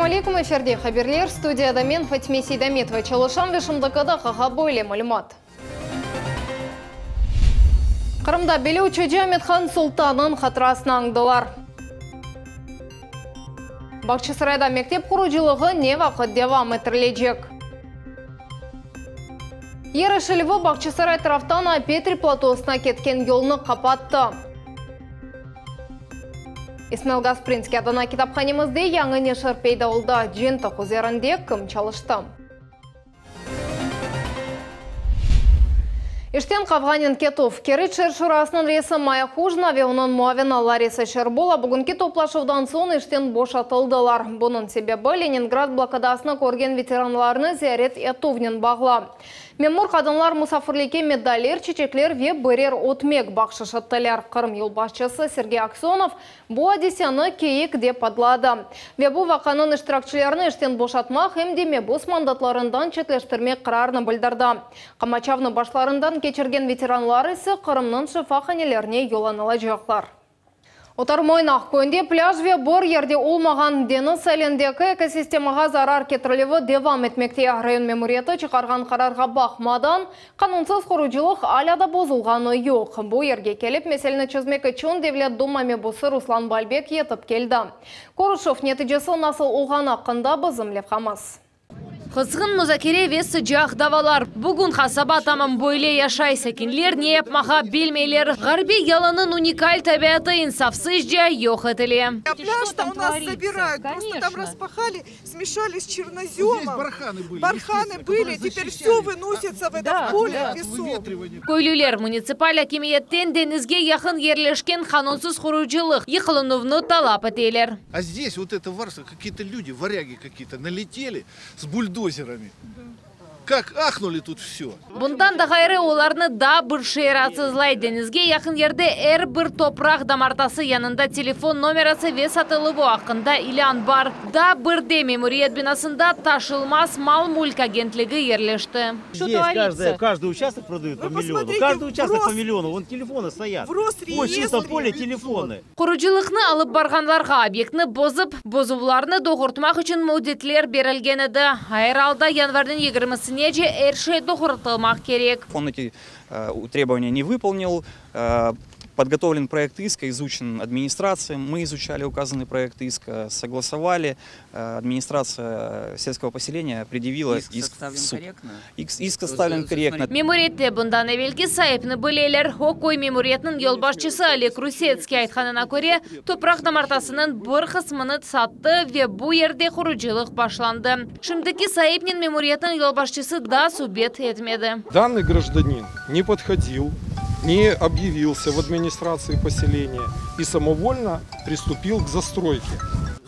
Aleykum, efirde haberler, studiyada men Fatime Seydametova çalışam ve şimdiki daqiqa böyle malümat. Qırımda belli uçucı Amethan Sultannıñ hatırasını añdılar. Bağçasarayda mektep qurucılığı ne vaqıt devam ettirilecek? Yer eşilüvi Bağçasaray taraftan Ay-Petri platosına ketken yolnı qapattı. İsmail Gasprinskiy adına kitaphanemizde yañı neşir peyda oldı. Cıntıq üzerinde kim çalıştı? İşten qavğanen ketüv. Keriç şeer şurasınıñ reisi Maya Hujna ve onıñ muavini Larisa Şerbola bugünki toplaşuvdan soñ işten boşatıldılar. Bunıñ sebebi Leningrad blokadasını körgen veteranlarnı ziyaret etüvnen bağlı. Memur qadınlar musafirlikke medaller, çiçekler ve birer ötmek bahşış ettiler. Qırım yolbaşçısı Sergey Aksönov bu adiseni keyik dep adladı ve bu vaqanıñ iştirakçilerini işten boşatmaq em de mebus mandatlarından çetleştirmek qararını bildirdi. Qamaçavnı başlarından keçirgen veteranlar ise Qırımnıñ şifahanelerine yollanılacaqlar. Otar Moynaq köyünde plâj ve bir yerde olmağan deñiz sailindeki ekosistemağa zarar ketirilüvi devam etmekte. Rayon memuriyeti çıqarğan qararğa baqmadan, qanunsız qurucılıq alâ da bozulğanı yoq. Bu yerge kelip meseleni çezmek içün Devlet Duma mebusı Ruslan Balbek yetip keldi. Körüşüv neticesi nasıl olğanı aqqında bizim levhamız. Qızğın muzakere ve sıcaq davalar. Bugün qasaba tamam böyle yaşay, sakinler ne yapmağa bilmeyler. Ğarbiy yalınıñ unikal tabiatı insafsızca yoq etile. Plâj-то у нас забирают, просто там распахали, смешали с черноземом, барханы были, теперь все выносится в это поле, песок. Köylüler munitsipal akimiyetten deñizge yaqın yerleşken qanunsız qurucılıq yıqılınuvnı talap eteler. А здесь вот это варварство, какие-то люди, варяги какие-то налетели с бульдозерами. Как ахнули тут все. Bundan da ğayrı, olarnı daa bir şey raatsızlay, deñizge yaqın yerde er bir topraq damartası yanında telefon nomerası ve satıluvı aqqında ilân bar. Daa bir de memuriyet binasında taşılmaz mal-mülk agentligi yerleşti. Здесь каждый, каждый участок продают по Вы миллиону. посмотрите, Каждый участок в по Рос- миллиону. Вон телефоны стоят. В Ой, чисто Росреестре. поле телефоны. Qurucılıqnı alıp barğanlarğa obyektni bozıp, bozuvlarnı doğurtmaq içün müddetler berilgen edi. Er alda yanvarniñ yigirmisinece er şey doğurtılmaq kerek. Он эти требования не выполнил. Подготовлен проект иска, изучен администрацией. Мы изучали указанный проект иска, согласовали. Администрация сельского поселения предъявила Иск иск в составлен суд. корректно? Иск, иск составлен корректно. Memuriyette bundan evelki saipni bileler. O köy memuriyetiniñ yolbaşçısı Oleg Rusetskiy aytqanına köre, topraq damartasınıñ bir qısmını sattı ve bu yerde qurucılıq başlandı. Şimdiki saipnen memuriyetniñ yolbaşçısı daa subet etmedi. Данный гражданин не подходил, не объявился в администрации поселения и самовольно приступил к застройке.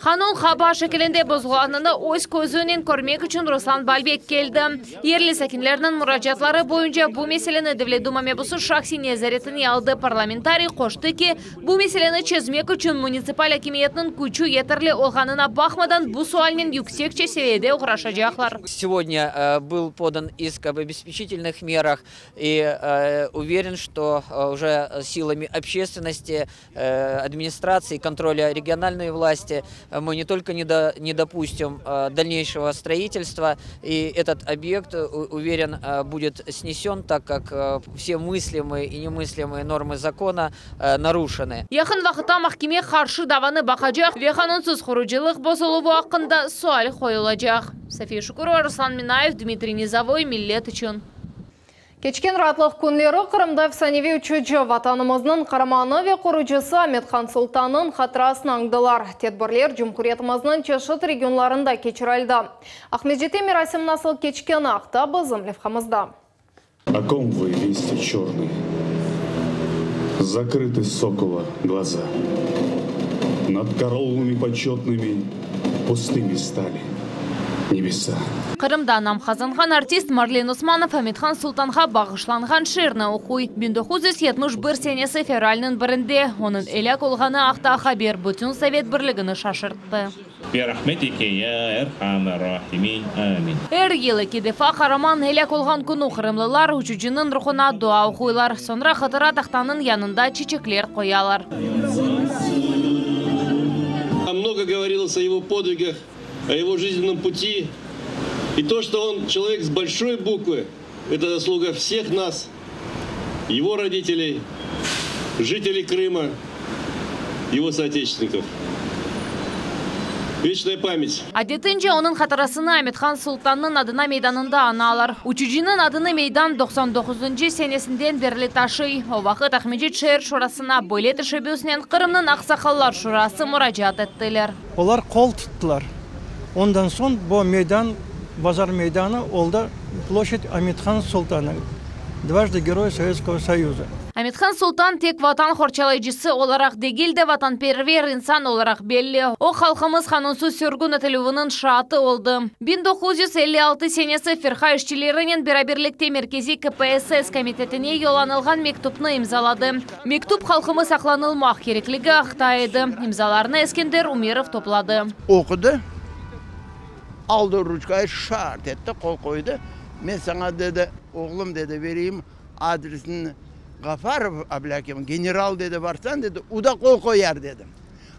Qanun qaba şekilinde bozulğanını öz közünen körmek içün Ruslan Balbek keldi. Yerli sakinlerniñ muracaatları boyunca bu meseleni Devlet Duma mebusı şahsiy nezaretine aldı. Parlamentariy qoştı ki, bu meseleni çezmek içün munitsipal akimiyetniñ küçü yeterli olğanına baqmadan bu sualnen yüksekçe seviyede oğraşacaqlar. Сегодня был подан иск об обеспечительных мерах и уверен, что уже силами общественности, администрации, контроля региональной власти мы не только не, до, не допустим дальнейшего строительства, и этот объект, уверен, будет снесен, так как все мыслимые и немыслимые нормы закона нарушены. Yaqın vaqıtta mahkeme qarşı davanı baqacaq ve qanunsız qurucılıq bozuluvı aqqında sual qoyulacaq. Safiye Şukurova, Ruslan Minayev, Dmitriy Nizavoy, Millet içün. Keçken raatlıq künleri Qırımda efsaneviy uçucı, Vatanımıznıñ qaramanı ve qorucısı Amethan Sultannıñ hatırasını añdılar. Tedbirler cumhuriyetimizniñ çeşit regionlarında keçirildi. Aqmescitte merasim nasıl keçkeni aqta bizim levhamızda. О ком вы, листья черные? Закрыты сокола глаза. Над караулами почетными пустыми стали небеса. Qırımda nam qazanğan artist Marlen Osmanov Amethan Sultanğa bağışlanğan şiirni oquy. 1971 senesi fevralniñ birinde onıñ elâk olğanı aqta haber bütün Sovet Birligini şaşırttı. برحمتك يا أرحم الراحمين آمين. Er yıl eki defa qaraman elâk olğan künü qırımlılar uçucınıñ ruhuna dua oquylar. Soñra hatıra tahtanıñ yanında çiçekler qoyalar. Много говорилось о его подвигах. О его жизненном пути. И то, что он человек с большой буквы, это заслуга всех нас, его родителей, жителей Крыма, его соотечественников. Вечная память. Adetince, onıñ hatırasını Amethan Sultannıñ adına meydanında añalar. Uçucınıñ adını meydan 99-ncı senesinden berli taşıy. O vaqıt Aqmescit şeer şurasına böyle teşebbüsnen Qırımnıñ Aqsaqallar şurası muracaat ettiler. Olar qol tuttılar. Ondan soñ bu meydan, bazar meydanı oldı Ploşçad Amethan Sultana, dvajdı Geroy Sovetskogo Soyuza. Amethan Sultan tek Vatan qorçalayıcısı olaraq degil de, vatanperver insan olaraq belli. O, halqımız qanunsız sürgün etilüviniñ şaatı oldı. 1956 senesi firqa işçilerinen beraberlikte Merkeziy KPSS komitetine yollanılğan mektüpni imzaladı. Mektüp halqımız aqlanılmaq kerekligi aqta edi. İmzalarnı Eskender Ümerov topladı. Oqudı, aldı ruçkayı, şart etti, qol qoydı. Men saña, dedi, oğlum, dedi, bereyim adresini Ğafarov Ablâkim, general, dedi, barsañ, dedi, u da qol qoyar, dedi.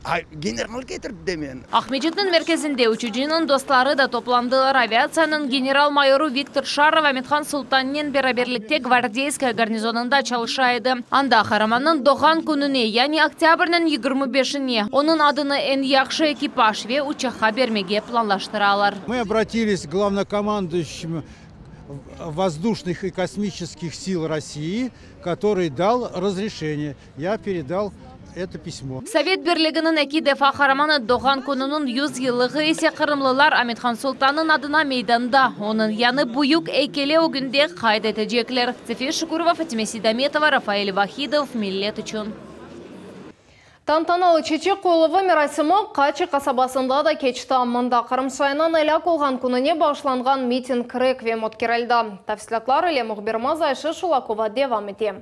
Ay, general ketirdi de meni. Aqmescitniñ merkezinde uçucınıñ dostları da toplandılar. Aviatsiyanıñ general-mayorı Viktor Şarov Amethan Sultannen beraberlikte Gvardeyskaya garnizonında çalışa edi. Anda qaramannıñ doğğan kününe, yani oktâbrniñ 25-ine, onıñ adını eñ yahşı ekipaj ve uçaqqa bermege planlaştıralar. Мы обратились к главнокомандующему воздушных и космических сил России, который дал разрешение. Я передал это письмо. Sovet Birliginiñ eki defa qaramanı doğğan kününiñ 100 yıllığı ise qırımlılar Amethan Sultannıñ adına meydanda onıñ yañı büyük eykeli ögünde qayd etecekler. Safiye Şukurova, Fatime Seydametova, Rafael Vahidov, Millet içün. Tantanalı çeçek qoyuluvı merasimi Qaçı qasabasında da keçti. Mında Qırım şaininiñ elâk olğan kününe bağışlanğan miting-rekviyem ötkerildi. Tafsilâtlar ile mühbirimiz Ayşe Şulakova devam ete.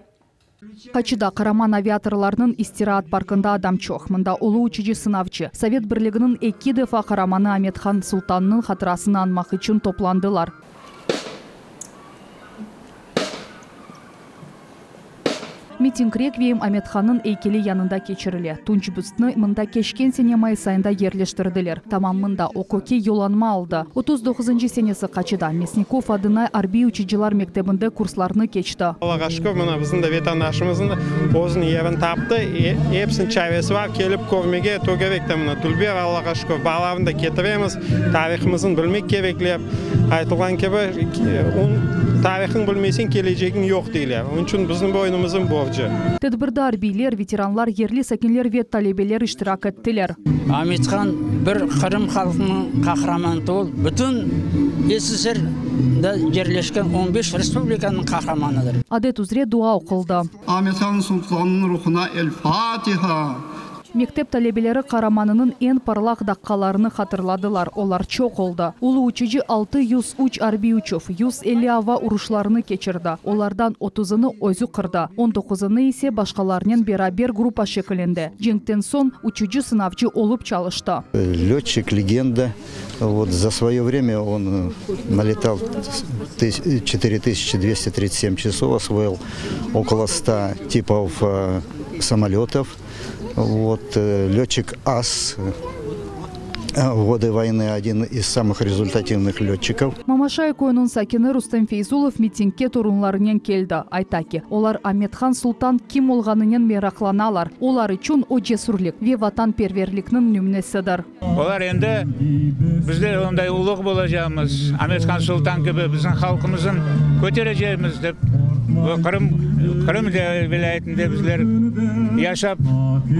Qaçıda qaraman aviatorlarnıñ istiraat parkında adam çoq. Mında ulu uçucı-sınavcı, Sovet Birliginiñ eki defa qaramanı Amethan Sultannıñ hatırasını añmaq içün toplandılar. Miting-rekviyem Amethannıñ eykeli yanında keçirile. Tunç büstni mında keçken sene mayıs ayında yerleştirdiler. Tamam mında o kökke yollanma aldı. 39-ncı senesi Qaçıda Mesnikov adına arbiy uçucılar mektebinde kurslarnı keçti. Allağa şükür, mına bizim de vetandaşımıznıñ da özüniñ yerini taptı. Episiniñ çaresi bar, kelip körmege, tögerek de mına dülber, Allağa şükür, balalarnı da ketiremiz, tarihımıznı bilmek kerekler. Aytılğan kibi, tarihıñ bilmeseñ, kelecegiñ yoq, deyler. Onıñ içün bizim boynumıznıñ borcu. Tedbirde arbiyler, veteranlar, yerli sakinler ve talebeler iştirak ettiler. Amethan bir qırım halqınıñ qahramanı tuvul, bütün SSR-da yerleşken on beş respublikanıñ qahramanıdır. Adet üzre dua oquldı. Amethan Sultannıñ ruhuna El Fatiha! Mektep talebeleri qaramanınıñ eñ parlaq daqqalarını hatırladılar, olar çoq oldı. Ulu uçucı 603 arbiy uçuv, 150 ava uruşlarını keçirdi, olardan otuzını özü qırdı, on doquzını ise başqalarnen beraber gruppa şekilinde. Cenkten soñ uçucı-sınavcı olıp çalıştı. Lötçik-legenda, vot, za svoye vremya on naletal 4237 çasov, osvoil okolo sta tipov samoletov. Vot, lötçik-as, v godı voynı odin iz samıh rezultativnıh lötçikov. Mamaşay köyüniñ sakini Rustem Feyzulov mitingge torunlarınen keldi. Ayta ki, olar Amethan Sultan kim olğanınen meraqlanalar, olar içün o cesürlik ve vatanperverlikniñ nümünesidir. Olar endi bizler onday uluğ bolacağımız, Amethan Sultan kibi bizim halqımızın köterecegimiz dep, bu Qırım, Qırım vilâyetinde bizler yaşap,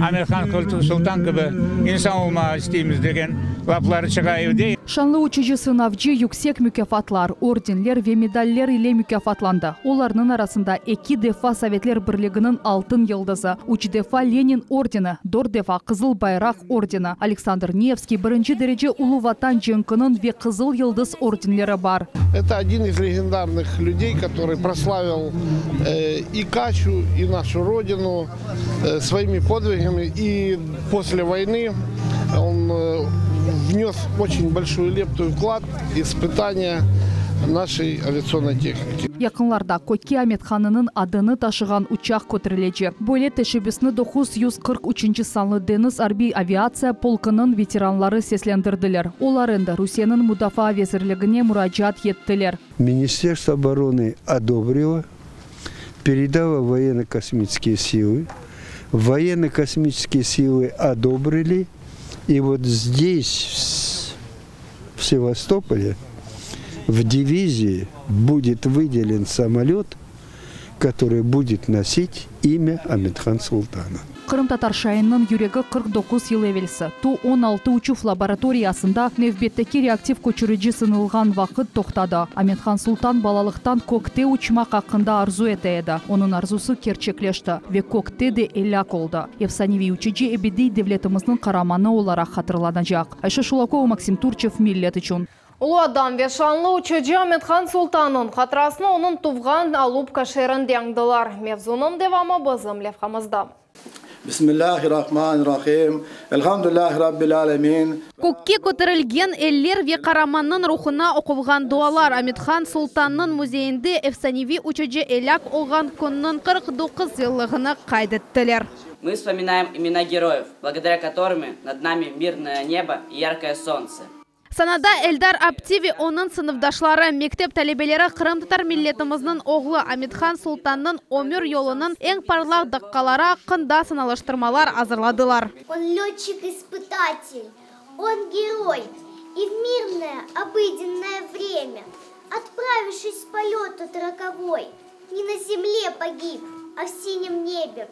Amethan Sultan kibi insan olmağa isteymiz degen lafları çıqa evde. Şanlı uçucı-sınavcı yüksek mukâfatlar, ordenler ve medaller ile mukâfatlandı. Olarnıñ arasında eki defa Sovetler Birliginiñ Altın Yıldızı, üç defa Lenin ordeni, dört defa Qızıl Bayraq ordeni, Aleksandr Nevskiy, birinci derece Ulu Vatan cenkiniñ ve Qızıl Yıldız ordenleri bar. Это один из легендарных людей, который прославил и Качу, и нашу Родину своими подвигами. И после войны он внес очень большую лепту и вклад, испытания. Нашей авиационной техники. Yaqınlarda kökke Amethanınıñ adını taşığan uçaq köterilecek. Böyle teşebbüsni 943-nci sanlı deñiz arbiy aviatsiya polkınıñ veteranları seslendirdiler. Olar endi Rusiyeniñ Mudafaa vezirligine muracaat ettiler. Ministerstvo обороны одобрило, передало в военно-космические силы. Военно-космические силы одобрили. И вот здесь, в Севастополе, в дивизии будет выделен самолет, который будет носить имя Аметхан Султана. Qırımtatar şaininiñ yüregi 49 yıl evelsi Tu-16 uçuv laboratoriyasında nevbetteki reaktiv köçürici sınılğan vaqıt toqtadı. Amethan Sultan balalıqtan kökte uçmaq aqqında arzu ete edi. Onıñ arzusı kerçekleşti ve kökte de elâk oldı. Efsaneviy uçucı ebediy devletimizniñ qaramanı olaraq hatırlanacaq. Ayşe Şulakova, Maksim Turçev, Millet içün. Ulu adam ve şanlı uçucı Amethan Sultannıñ hatırasını onıñ tuvğan Alupka şeerinde añdılar. Mevzunıñ devamı bizim levhamızda. Bismillahirrahmanirrahim. Elhamdülillahi Rabbil alemin. Kökke köterilgen eller ve qaramannıñ ruhuna oqulğan dualar Amethan Sultannıñ müzeyinde efsaneviy uçucı elâk olğan künniñ 49 yıllığını qayd ettiler. Мы вспоминаем имена героев, благодаря которым над нами мирное небо и яркое солнце. Sanada Eldar Apti ve onıñ sınıfdaşları, mektep talebeleri qırımtatar milletimizniñ oğlu Amethan Sultannıñ ömür yolunıñ eñ parlaq daqqaları aqqında sanalaştırmalar azırladılar. Он летчик-испытатель, он герой, и в мирное обыденное время, отправившись в полет тот роковой, не на земле погиб, а в синем небе.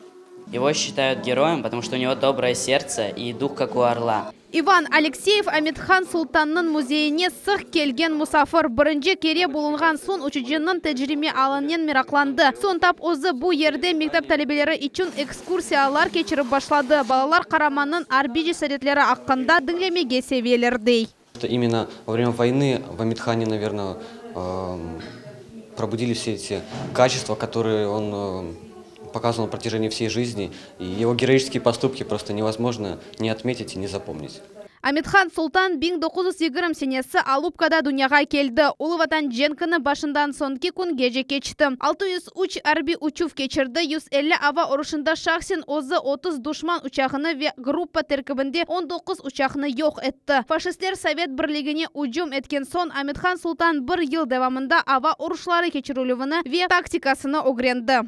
Его считают героем, потому что у него доброе сердце и дух, как у орла. İvan Alekseyev Amethan Sultannıñ müzeyine sıq kelgen musafir. Birinci kere bulunğan soñ uçucınıñ tercimeiy alınen meraqlandı. Soñ tap özü bu yerde mektep talebeleri içün ekskursiyalar keçirip başladı. Balalar qaramannıñ arbiy cesaretleri aqqında diñlemege seveler, dey. Именно во время войны в Аметхане, наверное, пробудили все эти качества, которые он показывал на протяжении всей жизни. И его героические поступки просто невозможно не отметить и не запомнить. Amethan Sultan 1920 senesi Alupkada dünyağa keldi. Ulu Vatan cenkini başından soñki küngece keçti. 603 arbiy uçuv keçirdi, 150 ava uruşında şahsen özü 30 duşman uçağını ve gruppa terkibinde 19 uçaqnı yoq etti. Faşistler Sovet Birligine ücüm etken soñ Amethan Sultan bir yıl devamında ava uruşları keçirilüvini ve taktikasını ögrendi.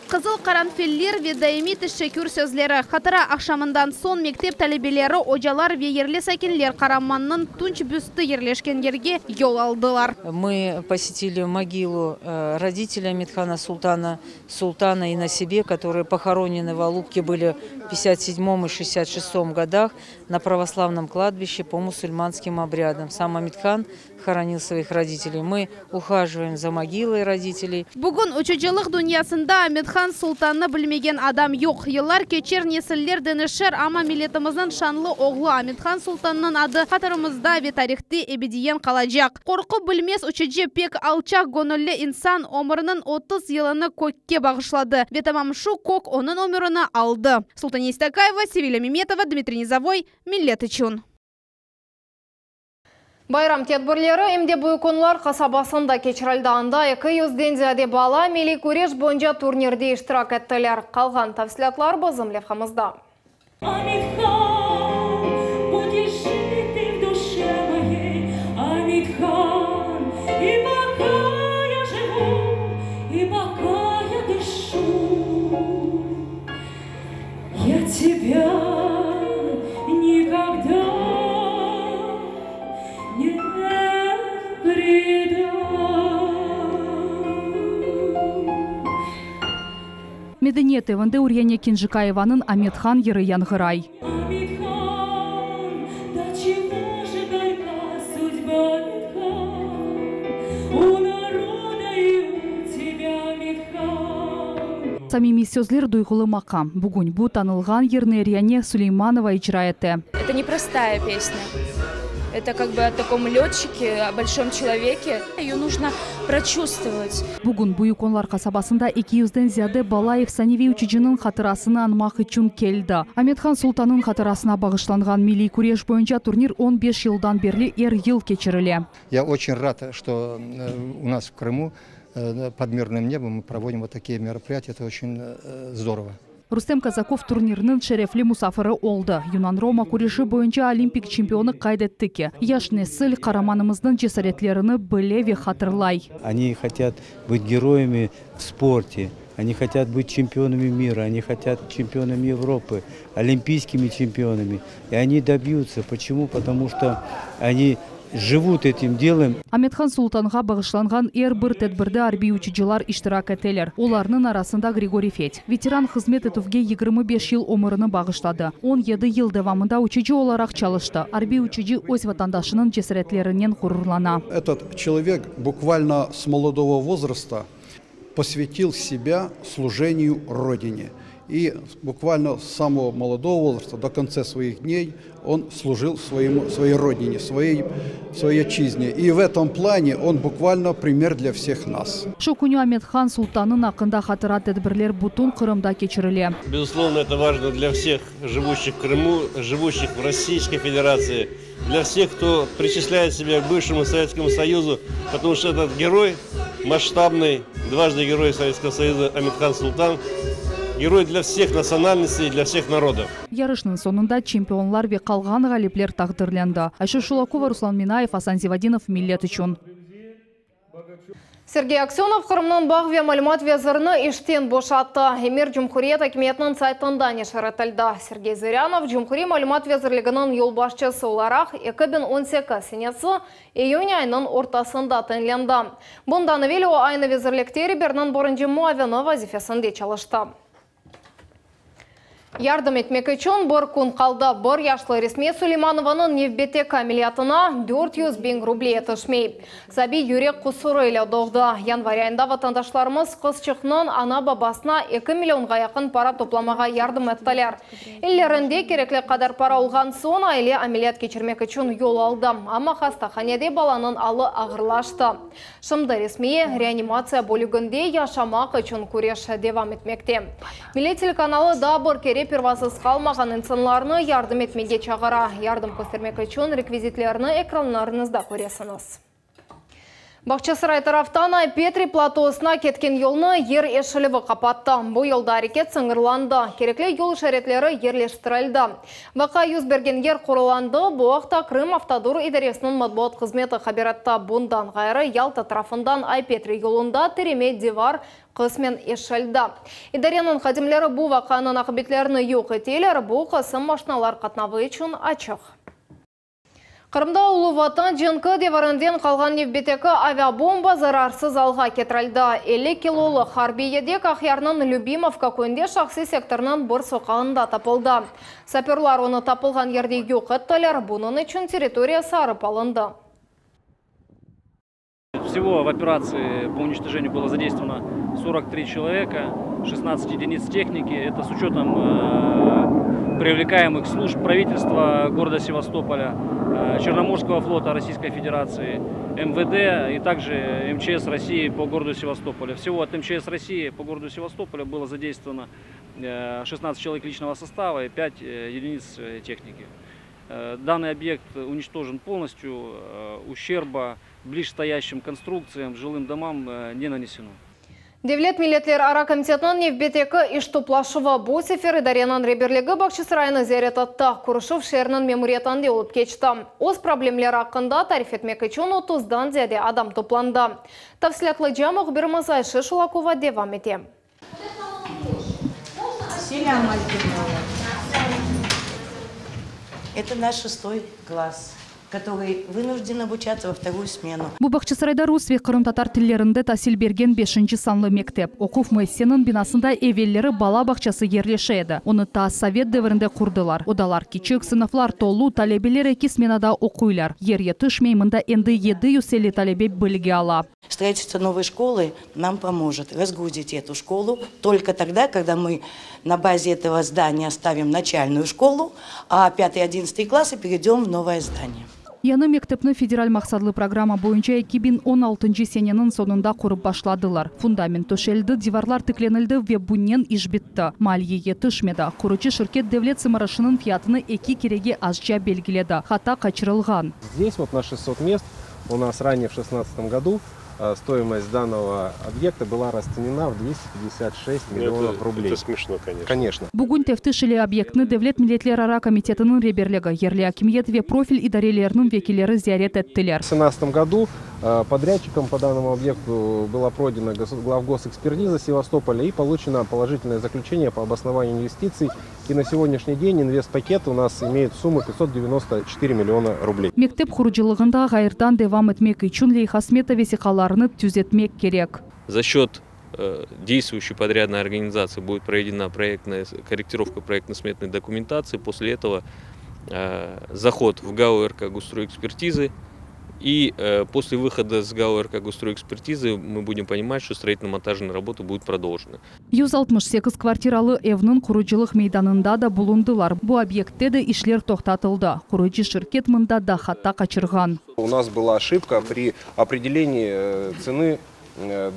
Qızıl qaranfiller ve daimiy teşekkür sözleri. Hatıra aqşamından soñ mektep talebeleri, ocalar ve yerli sakinler qaramannıñ tunç büstü yerleşken yerge yol aldılar. Мы посетили могилу родителей Аметхана Султана, Султана и Насибе, которые похоронены в Алупке были в 57 и 66 годах на православном кладбище по мусульманским обрядам. Сам Аметхан хоронил своих родителей. Мы ухаживаем за могилой родителей. Bugün uçucılıq dünyasında Amethan Sultannı bilmegen adam yoq. Yıllar keçer, nesiller deñişir, amma milletimizniñ şanlı oğlu Amethan Sultannıñ adı hatırımızda ve tarihte ebediyen qalacaq. Qorqu bilmez uçucı, pek alçaq göñülli insan ömüriniñ 30 yılını kökke bağışladı ve tamam şu kök onıñ ömürini aldı. Sultaniye Stakayeva, Sevilya Memetova, Dmitriy Nizovoy, Millet içün. Bayram tedbirleri em de Büyük Onlar qasabasında keçirildi. Anda 200-den ziyade bala milliy küreş boyunca turnirde iştirak ettiler. Qalğan tafsilâtlar bizim levhamızda. Amethan, будешь жить ты в душе моей, Аметхан, и пока я живу, и пока я дышу, я тебя никогда не предам. Medeniyet evinde Uryane Kenjikayevanıñ Amethan yırı yañğıray. Аметхан, до чего же горька судьба, Аметхан, у народа и у тебя, Аметхан. Samimiy sözler duyğulı maqam. Bugün bu tanılğan yırnı Eryane Suleymanova icra etti. Это непростая песня. Это как бы о таком летчике, о большом человеке. Ее нужно прочувствовать. Bugün Büyük Onlar qasabasında eki yüzden ziyade bala efsaneviy uçucınıñ hatırasını añmaq içün keldi. Amet-Han Sultannıñ hatırasına bağışlanğan milliy küreş boyunca turnir on beş yıldan berli er yıl keçirile. Ya oçün rad, çto u nas v Krımu pod mirnım nebom mı provodim vot takiye meropriyatiya, eto oçün zdorovo. Rustem Kazakov turnirniñ şerefli musafiri oldı. Yunan-roma küreşi boyunca olimpik çempionı qayd etti ki, yaş nesil qaramanımıznıñ cesaretlerini bile ve hatırlay. Oni hotyat bıt geroyami v sporte, oni hotyat bıt çempionami mira, oni hotyat çempionami Evropı, olimpiyskimi çempionami. I oni dobyutsa. Poçemu? Potomu çto oni jivut etim delom. Amet-Han Sultanğa bağışlanğan er bir tedbirde arbiy uçucılar iştirak eteler. Olarnıñ arasında Grigoriy Fed. Veteran hızmet etüvge 25 yıl ömürini bağışladı. 17 yıl devamında uçucı olaraq çalıştı. Arbiy uçucı öz vatandaşınıñ cesaretlerinen ğururlana. Этот человек буквально с молодого возраста посвятил себя служению Родине. И буквально с самого молодого возраста до конца своих дней он служил своему, своей родине, своей, своей отчизне. И в этом плане он буквально пример для всех нас. Şu künü Amet-Han Sultannıñ aqqında hatıra tedbirler bütün Qırımda keçirile. Безусловно, это важно для всех живущих в Крыму, живущих в Российской Федерации, для всех, кто причисляет себя к бывшему Советскому Союзу, потому что этот герой масштабный, дважды герой Советского Союза Амет-Хан Султан, герой для всех национальностей и для всех народов. Yarışnıñ soñunda çempionlar ve qalğan ğalipler taqdirlendi. Ayşe Şulakova, Ruslan Minayev, Asan Zivadinov, Millet içün. Sergey Aksönov Qırımnıñ bağ ve malümat vezirini işten boşattı. Emir cumhuriyet akimiyetiniñ saytında neşir etildi. Sergey Zırânov Cumhuriy malümat vezirliginiñ yolbaşçısı olaraq 2018 senesi iyün ayınıñ ortasında tayinlendi. Bundan evel o aynı vezirlikte reberniñ birinci muavini vazifesinde çalıştı. Yardım etmek içün bir kün qaldı. Bir yaşlı Resmiye Suleymanovanıñ nevbetteki ameliyatına 400 biñ ruble yetişmey. Sabiy yürek qusurı ile doğdı. Yanvar ayında vatandaşlarımız qızçıqnıñ ana-babasına eki millionğa yaqın para toplamağa yardım ettiler. Ellerinde kerekli qadar para olğan soñ aile ameliyat keçirmek içün yol aldı. Amma hastahanede balanıñ alı ağırlaştı. Şimdi Resmiye reanimatsiya bölüginde yaşamaq içün küreş devam etmekte. Millet telekanalı daa bir kere pervasız qalmağan insanlarnı yardım etmege çağıra. Yardım köstermek içün rekvizitlerni ekranlarıñızda köresiñiz. Bağçasaray taraftan Ay-Petri platosına ketken yolnı yer eşilüvi qapattı. Bu yolda areket sıñırlandı, kerekli yol işaretleri yerleştirildi. Vaqia yüz bergen yer qorulandı, bu aqta Krımavtodor idaresiniñ matbuat hızmeti haber etti. Bundan ğayrı, Yalta tarafından Ay-Petri yolunda tireme divar qısmen eşildi. İdareniñ hadimleri bu vaqianıñ aqibetlerini yoq eteler, bu qısım maşinalar qatnavı içün açıq. Qırımda Ulu Vatan cenki devirinden qalğan nevbetteki aviabomba zararsız alğa ketirildi. 50 kilolıq arbiy yedek Aqyarnıñ Lübimovka köyünde şahsiy sektornıñ bir soqağında tapıldı. Sapörlar onı tapılğan yerde yoq ettiler, bunıñ içün territoriya sarıp alındı. Всего в операции по уничтожению было задействовано 43 человека, 16 единиц техники. Это с учетом э, привлекаемых служб правительства города Севастополя, э, Черноморского флота Российской Федерации, МВД и также МЧС России по городу Севастополя. Всего от МЧС России по городу Севастополя было задействовано 16 э, человек личного состава и 5 единиц техники. Данный объект уничтожен полностью, ущерба ближстоящим конструкциям, жилым домам не нанесено. Devlet milletlerara komitetiniñ nevbetteki iş toplaşuvı bu sefer idareniñ reberligi Bağçasaraynı ziyaret etti. Körüşüv şeerniñ memuriyetinde olıp keçti. Öz problemleri aqqında tarif etmek içün otuzdan ziyade adam toplandı. Tafsilâtlıca mühbirimiz Ayşe Şulakova devam ete. Selâm aleyküm, balalar. Это наш шестой класс, который вынужден обучаться во вторую смену. Bu Bağçasarayda rus ve qırımtatar tillerinde tasil bergen beşinci sanlı mektep. Oquv müessiseniñ binasında evelleri bala bağçası yerleşe edi. Onı ta sovet devirinde qurdılar. Odalar kiçik, sınıflar tolu, talebeler eki smenada oquylar. Yer yetişmey, mında endi 750 talebe bilgi ala. Строительство новой школы нам поможет разгрузить эту школу только тогда, когда мы на базе этого здания оставим начальную школу, а пятый и одиннадцатый классы перейдем в новое здание. Yañı mektepni federal maqsatlı programma boyunca 2016-ncı seneniñ soñunda qurıp başladılar. Fundament töşeldi, divarlar tiklenildi ve bunen iş bitti. Maliye yetişmedi. Qurucı şirket devlet sımarışınıñ fiyatını eki kerege azca belgiledi. Hata qaçırılğan. Здесь вот на 600 мест у нас ранее в 2016 году стоимость данного объекта была расценена в 256 Ну, миллионов это, рублей. это смешно, конечно. Конечно. Bugün teftiş ile obyektni Devlet milletlerara komitetiniñ reberligi, yerli akimiyet ve profil idareleriniñ vekilleri ziyaret ettiler. В 2017 году подрядчиком по данному объекту была пройдена главгосэкспертиза Севастополя и получено положительное заключение по обоснованию инвестиций. И на сегодняшний день инвестпакет у нас имеет сумму 594 миллиона рублей. Mektep qurucılığında ğayrıdan devam etmek içün leyha-smeta vesiqalarını tüzetmek kerek. За счет действующей подрядной организации будет проведена проектная корректировка проектно-сметной документации. После этого заход в ГАУ РК «Госстройэкспертизы». И после выхода с ГАУ РК «Госстройэкспертизы» мы будем понимать, что строительно-монтажные работы будут продолжены. 168 kvartiralı evniñ qurucılıq meydanında da bulundılar. Bu obyektte de işler toqtatıldı. Qurucı şirket mında da hata qaçırğan. У нас была ошибка при определении цены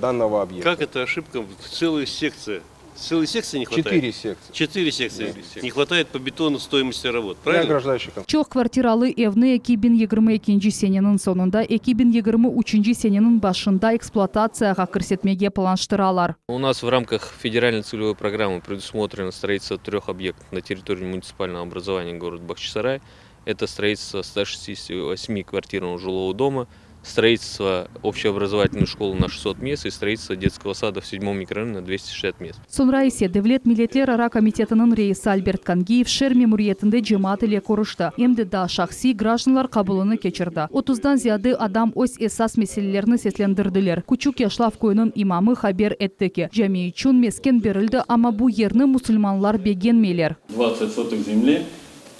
данного объекта. Как это ошибка? Целая секция. Целой секции не хватает? Четыре секции. Четыре секции. Да. Не хватает по бетону стоимости работ, Я правильно? ограждающий Çoq kvartiralı evni 2022 seneniñ soñunda 2023 seneniñ başında ekspluatatsiyağa kirsetmege planlaştıralar. У нас в рамках федеральной целевой программы предусмотрено строительство трех объектов на территории муниципального образования города Бахчисарай. Это строительство 168 квартирного жилого дома, строительство общеобразовательной школы на 600 мест и строительство детского сада в седьмом микрорайоне на 260 мест. Soñra ise Devlet milletlerara komitetiniñ reisi Albert Kangiyev şeer memuriyetinde cemaat ile körüşti. Em de daa şahsiy grajdanlar qabulını keçirdi. 30-dan ziyade adam öz esas meselelerini seslendirdiler. Küçük Yaşlav köyüniñ imamı haber etti ki, cami içün mesken berildi, amma bu yerni musulmanlar begenmeyler. 20 соток земли,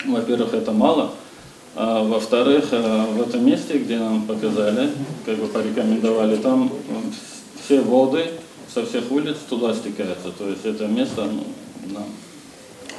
во-первых, это мало, а во-вторых, в этом месте, где нам показали, как бы порекомендовали, там все воды со всех улиц туда стекаются. То есть это место, ну, нам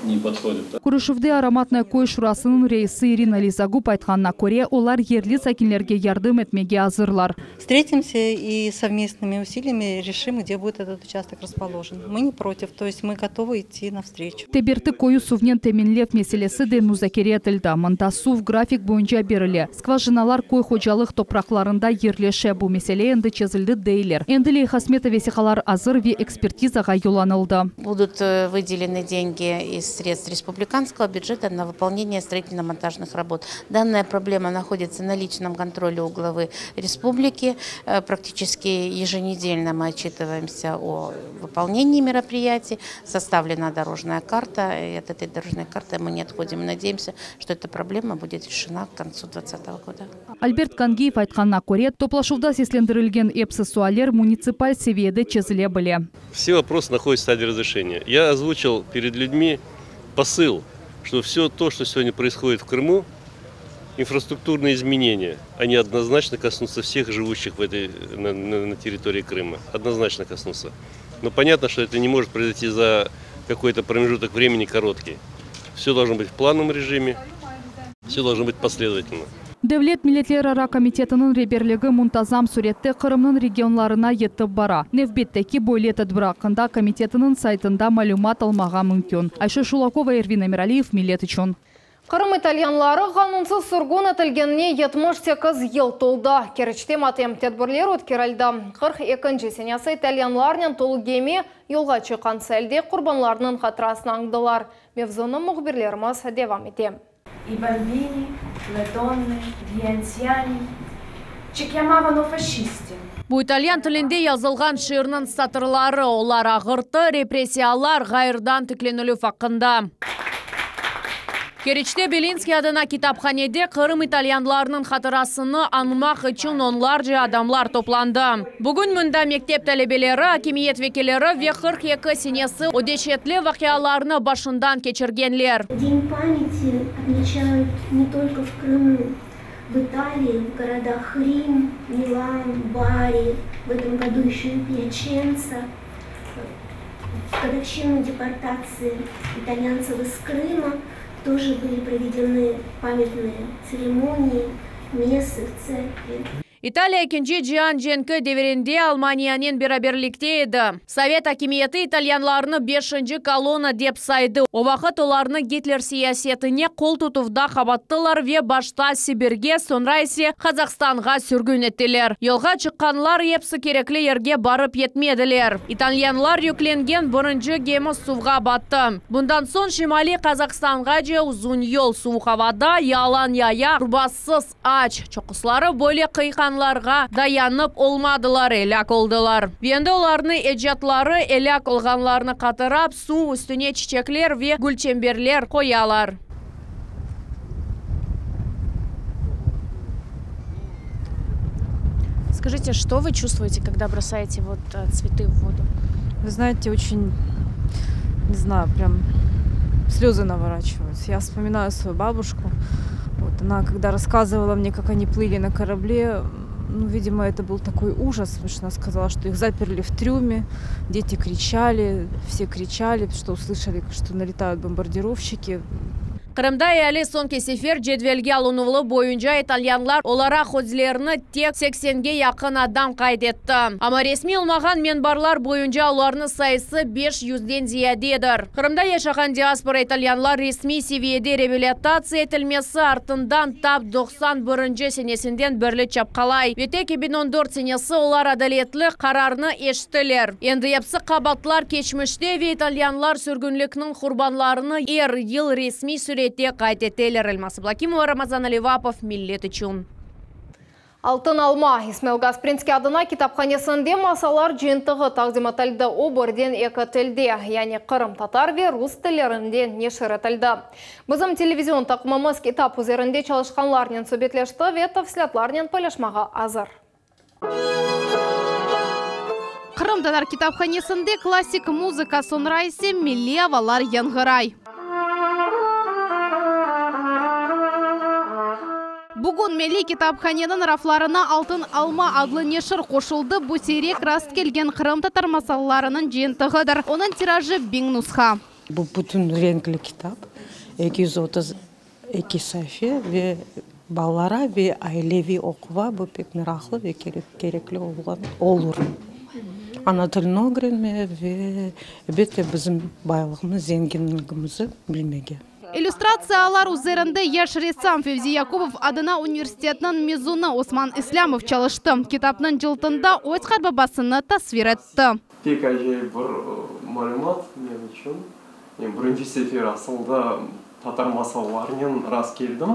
не подходит. Körüşüvde Aromatnoye köy şurasınıñ reisi Irina Lizogub aytqanına köre, olar yerli sakinlerge yardım etmege azırlar. Встретимся и совместными усилиями решим, где будет этот участок расположен. Мы не против, то есть мы готовы идти навстречу. Teberti köyü suvnen teminlev meselesi de muzakere etildi. Mında suv grafik boyunca berile. Skvajinalar köy hocalıq topraqlarında yerleşe. Bu mesele endi çezildi deyler. Endi leyha-smeta vesiqalar azır ve ekspertizağa yollanıldı. Будут выделены деньги из средств республиканского бюджета на выполнение строительно-монтажных работ. Данная проблема находится на личном контроле у главы республики. Практически еженедельно мы отчитываемся о выполнении мероприятий. Составлена дорожная карта, и от этой дорожной карты мы не отходим. Надеемся, что эта проблема будет решена к концу 2020 года. Альберт Кангиев aytqanına köre, toplaşuvda seslendirilgen episi sualler munitsipal seviyede çezile bile. Все вопросы находятся в стадии разрешения. Я озвучил перед людьми посыл, что все то, что сегодня происходит в Крыму, инфраструктурные изменения, они однозначно коснутся всех живущих в этой, на, на, на территории Крыма. Однозначно коснутся. Но понятно, что это не может произойти за какой-то промежуток времени короткий. Все должно быть в плановом режиме, все должно быть последовательно. Devlet milletlerara komitetiniñ reberligi muntazam sürette Qırımnıñ regionlarına yetip bara. Nevbetteki böyle tedbir aqqında komitetiniñ saytında malümat almağa mümkün. Ayşe Şulakova, Ervin Emiraliyev, Millet içün. Qırım italyanları qanunsız sürgün etilgenine 78 yıl toldı. Keriçte matem tedbirler ötkerildi. 42 senesi italyanlarnen tolu gemi yolğa çıqqan sailde qurbanlarnıñ hatırasını añdılar. Mevzunı mühbirlerimiz devam ete. I bambini, le donne, gli anziani ci chiamavano fascisti. Bu italyan tilinde yazılğan şiirniñ satırları, olar ağırttı, repressiyalar ğayrıdan tiklenilüv aqqında. Keriçte Belinskiy adına kitaphanede Qırım italyanlarınıñ hatırasını añmaq içün onlarca adamlar toplandı. Bugün mında mektep talebeleri, akimiyet vekilleri ve 42 senesi o deşetli vaqialarnı başından keçirgenler. День памяти отмечают не только в Крыму, в Италии, в городах Рим, Милан, Бари, в этом году еще и Пьяченца. В годовщину депортации итальянцев из Крыма тоже были проведены памятные церемонии. Мессы в церкви. İtaliya Ekinci cian cenki devirinde Almaniyanen beraberlikte edi. Sovet akimiyeti italyanlarnı beşinci kolonna dep saydı. O vaqıt olarnı Gitler siyasetine qol tutuvda qabattılar ve başta Sibirge, soñra ise Qazahstanğa sürgün ettiler. Yolğa çıqqanlar episi kerekli yerge barıp yetmediler. İtalyanlar yüklengen birinci gemi suvğa battı. Bundan soñ Şimaliy Qazahstanğace uzun yol suvuq avada, yalan yaya, urbasız, Aç, çoqusları böyle qıyqanlarğa dayanıp olmadılar, elâk oldılar. Ve endi olarnı ecatları elâk olğanlarnı qatırap, suv üstüne çiçekler ve gülçemberler qoyalar. Скажите, что вы чувствуете, когда бросаете вот цветы в воду? Вы знаете, очень, не знаю, прям слезы наворачиваются. Я вспоминаю свою бабушку. Вот она, когда рассказывала мне, как они плыли на корабле, ну, видимо, это был такой ужас, потому что она сказала, что их заперли в трюме, дети кричали, все кричали, что услышали, что налетают бомбардировщики. Qırımda eali soñki sefer cedvelge alınuvı boyunca italyanlar olaraq özlerini tek seksenge yaqın adam qayd etti. Amma resmiy olmağan menbarlar boyunca olarnıñ sayısı beş yüzden ziyadedir. Qırımda yaşağan diaspora italyanlar resmiy seviyede reabilitatsiya etilmesi artından tap 91-nci senesinden berli çapqalay ve tek 2014 senesi olar adaletli qararnı eşittiler. Endi episi qabaatlar keçmişte ve italyanlar sürgünlikniñ qurbanlarını er yıl resmiy sürette qayd eteler. Elmaz Ablâkimova, Ramazan Alivapov, Millet içün. Altın alma, İsmail Gasprinskiy adına kitaphanesinde masallar cıyıntığı taqdim etildi. O, birden eki tilde, yani qırımtatar ve rus tillerinde neşir etildi. Bizim televizion taqımımız kitap üzerinde çalışqanlarnen subetleşti ve tafsilâtlarnen paylaşmağa azır. Qırımtatar kitaphanesinde klassik muzıka, soñra ise milliy avalar yañğıray. Bugün Milliy kitaphaneniñ raflarına Altın alma adlı neşir qoşuldı, bu siyrek rastkelgen qırımtatar masallarınıñ cıyıntığıdır. Onıñ tirajı biñ nusha. Bu bütün renkli kitap, 232 sayfa ve balalara ve aileviy oquva bu pek meraqlı ve kerekli olğan olur. Ana tilini ögrenmeye ve, elbette, bizim baylığımız, zenginligimizi bilmege. İllüstratsiyalar üzerinde yaş ressam Fevzi Yakubov adına universitetniñ mezunı Osman İslâmov çalıştı. Kitapnıñ cıltında öz qartbabasını tasvir etti. Pek acayip bir malümat men içün. Men birinci sefer asılda tatar masallarınen rast keldim.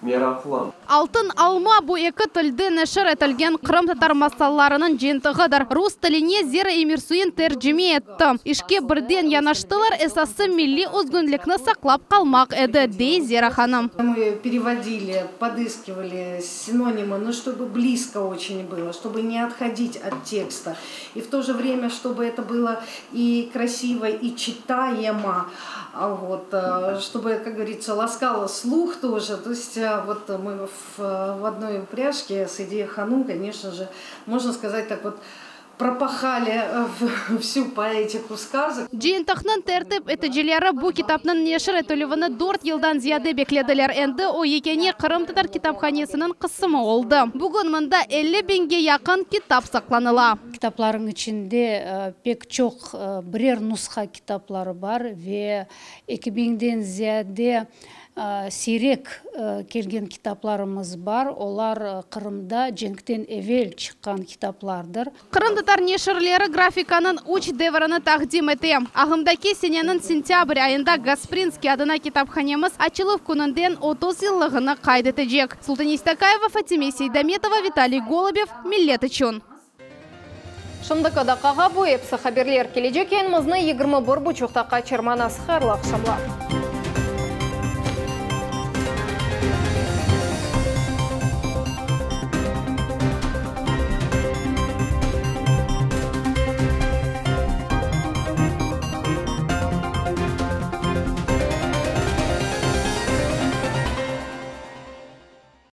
Meraqlı. Altın alma, bu eki tilde neşir etilgen qırımtatar masallarınıñ cıyıntığıdır. Rus tiline Zera Emirsuin tercime etti. İşke birden yanaştılar, esası milliy özgünlikni saqlap qalmaq edi, dey Zera hanım. Мы переводили, подыскивали синонимы, но чтобы близко очень было, чтобы не отходить от текста. И в то же время, чтобы это было и красиво, и читаемо, вот, чтобы, как говорится, ласкало слух тоже. То есть вот мы в, в одной упряжке с Эдией Ханум, конечно же, можно сказать так вот, пропахали всю поэтику сказок. Cıyıntıqnıñ tertip eticileri bu kitapnıñ neşir etilüvini dört yıldan ziyade beklediler. Endi o yekâne qırımtatar kitaphanesiniñ qısımı oldı. Bugün mında 50 biñge yaqın kitap saqlanıla. Kitaplarıñ içinde pek çoq birer nusha kitapları bar ve eki biñden ziyade siyrek kelgen kitaplarımız bar, olar Qırımda cenkten evel çıqqan kitaplardır. Qırımtatar neşirleri grafikanıñ üç devrini taqdim ete. Ağımdaki seneniñ sentâbr ayında Gasprinskiy adına kitaphanemiz açıluv kününden 30 yıllığını qayd etecek. Sultane İstakayeva, Fatime Seydametova, Vitaliy Golubev, Millet içün. Şimdiki daqqağa bu episi haberler. Kelecek yayınımıznı 21 buçuqta qaçırmañız. Hayırlı aqşamlar.